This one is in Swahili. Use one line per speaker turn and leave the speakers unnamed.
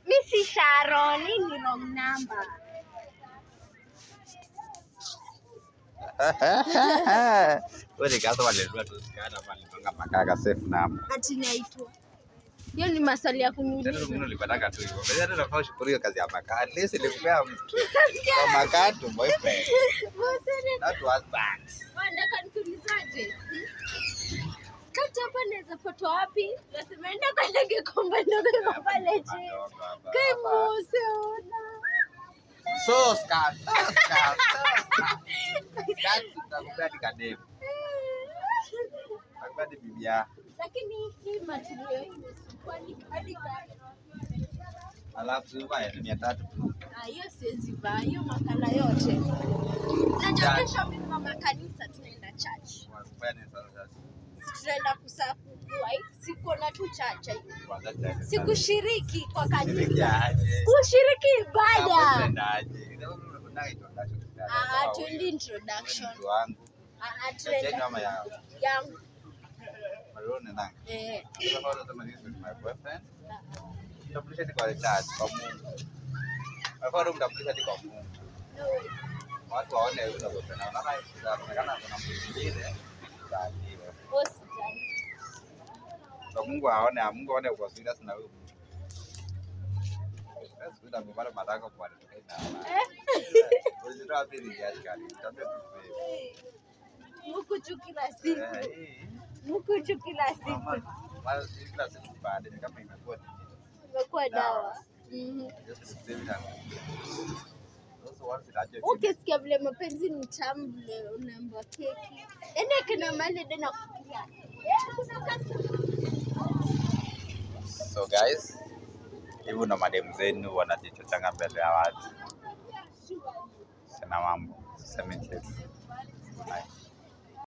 Mi si Sharon, hii ni wrong number.
Wewe ni kasa walinunua tu skirt ama walinunua makaka safe number.
Ati naitwa. Hiyo ni maswali ya
Tena
kuniuliza.
mwingine ulipataka tu hivyo. Kwa hiyo nafaa ushukuru hiyo kazi ya makaa. At least ilikupea mtu. Kwa makaa tu boyfriend. Not husband.
Wanataka nikuulizaje? Skirt hapa naweza patwa wapi? Nasema enda kwa ile kikombe ndogo iko pale chini. Kemuse ona.
So skirt, so skirt, so skirt. Skirt tutakupea hadi kademu. Tutakupea hadi bibi yako.
Lakini hii material imesukwa ni hadi
Alafu si uvae ni 300.
Ah, hiyo siwezi vaa, hiyo makala yote. Najua kesho mimi mama kanisa tunaenda church.
Wakupea ni sasa sasa.
Tunaenda kusafu sikuona tu church.
Kwanza church.
Sikushiriki kwa kanisa.
Shiriki aje.
Kushiriki ibada.
Boyfriend aje. Kama unataka introduction.
Ah, tuendi introduction.
Mtu wangu.
Ah, ah,
Church yenu
tunaenda
ama yao?
yangu.
Marone nanga.
Eh.
Sasa unasema this is my boyfriend. Mtambulisha hadi kwa church, kwa Mungu. Unafaa tu mtambulisha hadi kwa Mungu.
No.
Watu waone yule boyfriend. Unaona inaonekana kuna mtu mwingine. Utaambiwa.
Usijali.
So Mungu aone, Mungu aone uko serious na huyu mtu. Sasa siku hizi matako kwa watu na. Ulitoa wapi ni kiasi gani? Utaambia tu kweli.
Mukuchu kila siku.
Eh, hii.
Mukuchu kila siku.
Mama, mara kila siku baada ni kama imekuwa digital.
Imekuwa dawa. Mhm.
Just save it and those ones that are
Ukisikia vile mapenzi ni tamu vile unaambiwa keki. Yaani kina mali ndio nakufikiria. Eh, kuna wakati
So guys, hivyo ndo mademu zenu wanajichochanga mbele ya watu. Sina mambo, sisemi kitu. Bye.